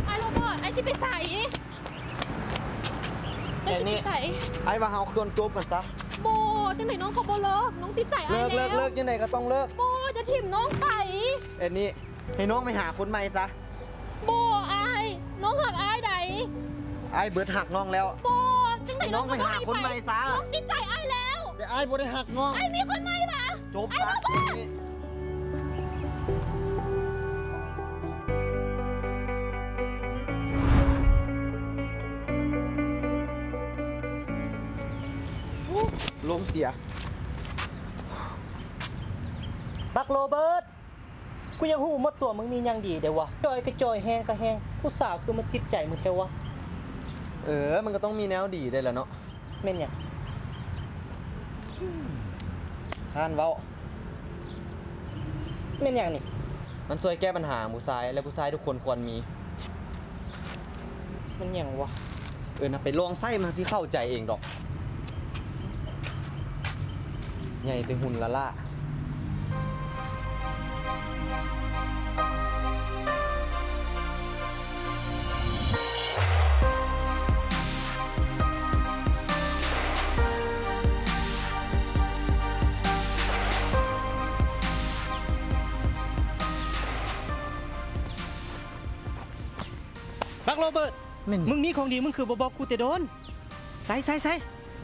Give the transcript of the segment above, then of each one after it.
ອ້າຍໂຣເບີດ ອ້າຍຊິໄປໃສ? ເຈົ້າຊິໄປໃສ? ແອນນີ້ ອ້າຍວ່າເຮົາຄວນຈົບກັນຊະ. ບໍ່ ຈັ່ງໃດນ້ອງກໍບໍ່ເລີກ ນ້ອງຕິດໃຈອ້າຍແລ້ວ. ເລີກ ເລີກ ເລີກ ຈັ່ງໃດກໍຕ້ອງເລີກ. ບໍ່ ຢ່າຖິ້ມນ້ອງໄປ. ແອນນີ້ ໃຫ້ນ້ອງໄປຫາຄົນໃໝ່ຊະ. ບໍ່ ອ້າຍ ນ້ອງຮັກອ້າຍໃດ໋. ອ້າຍເບີດຮັກນ້ອງແລ້ວ. ບໍ່ ຈັ່ງໃດນ້ອງກໍຕ້ອງໄປ. ໃຫ້ນ້ອງໄປຫາຄົນໃໝ່ຊະ. ນ້ອງຕິດໃຈອ້າຍແລ້ວ. ແຕ່ອ້າຍບໍ່ໄດ້ຮັກນ້ອງ. ອ້າຍມີຄົນໃໝ່ຫວາ? ຈົບຊະ. ອ້າຍບໍ່ ລົມເສຍ. ບັກໂຣເບີດ ກູຢາກຮູ້ໝົດຕົວມຶງມີຫຍັງດີແດ່ວະ? ຈ່ອຍກໍຈ່ອຍ ແຮງກໍແຮງ ຜູ້ສາວຄືມາຕິດໃຈມຶງແທ້ວະ? ເອີ ມັນກໍຕ້ອງມີແນວດີໄດ້ລະເນາະ. ແມ່ນຫຍັງ? ຄ້ານເວົ້າ. ແມ່ນຫຍັງນີ້? ມັນຊ່ວຍແກ້ບັນຫາຂອງຜູ້ຊາຍ ແລະ ຜູ້ຊາຍທຸກຄົນຄວນມີ. ມັນຫຍັງວະ? ເອີ ນຳໄປລອງໃຊ້ ມັນຊິເຂົ້າໃຈເອງດອກ. ໃຫຍ່ແຕ່ຫຸ່ນລ້າໆ. ບັກໂຣເບີດ ແມ່ນຫຍັງ? ມຶງມີຂອງດີ ມຶງຄືບໍ່ບອກກູແຕ່ດົນ? ໃສ ໃສ ໃສ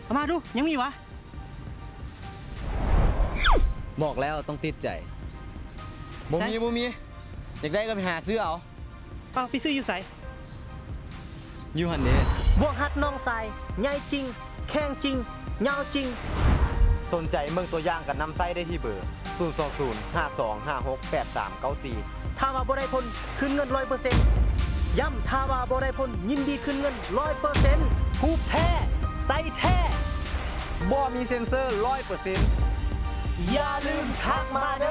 ເອົາມາດູ ຍັງມີຫວາ? ບອກແລ້ວຕ້ອງຕິດໃຈ. ບໍ່ມີ ໃສ? ບໍ່ມີ. ຢາກໄດ້ກໍໄປຫາຊື້ເອົາ. ເອົ້າ ໄປຊື້ຢູ່ໃສ? ຢູ່ຫັ້ນເດ້. ບວກຮັກນ້ອງຊາຍ ໃຫຍ່ຈິງ ແຂງຈິງ ຍາວຈິງ. ສົນໃຈເບິ່ງຕົວຢ່າງກັນນຳໃຊ້ໄດ້ທີ່ເບີ ສູນສອງສູນ ຫ້າສອງຫ້າຫົກ ແປດສາມເກົ້າສີ່. ຖ້າວ່າບໍ່ໄດ້ຜົນ ຄືນເງິນຮ້ອຍເປີເຊັນ. ຢ້ຳ ຖ້າວ່າບໍ່ໄດ້ຜົນ ຍິນດີຄືນເງິນຮ້ອຍເປີເຊັນ. ຮູບແທ້ ໃສແທ້ ບໍ່ມີເຊັນເຊີຮ້ອຍເປີເຊັນ. ຢ່າລືມທັກມາເດີ.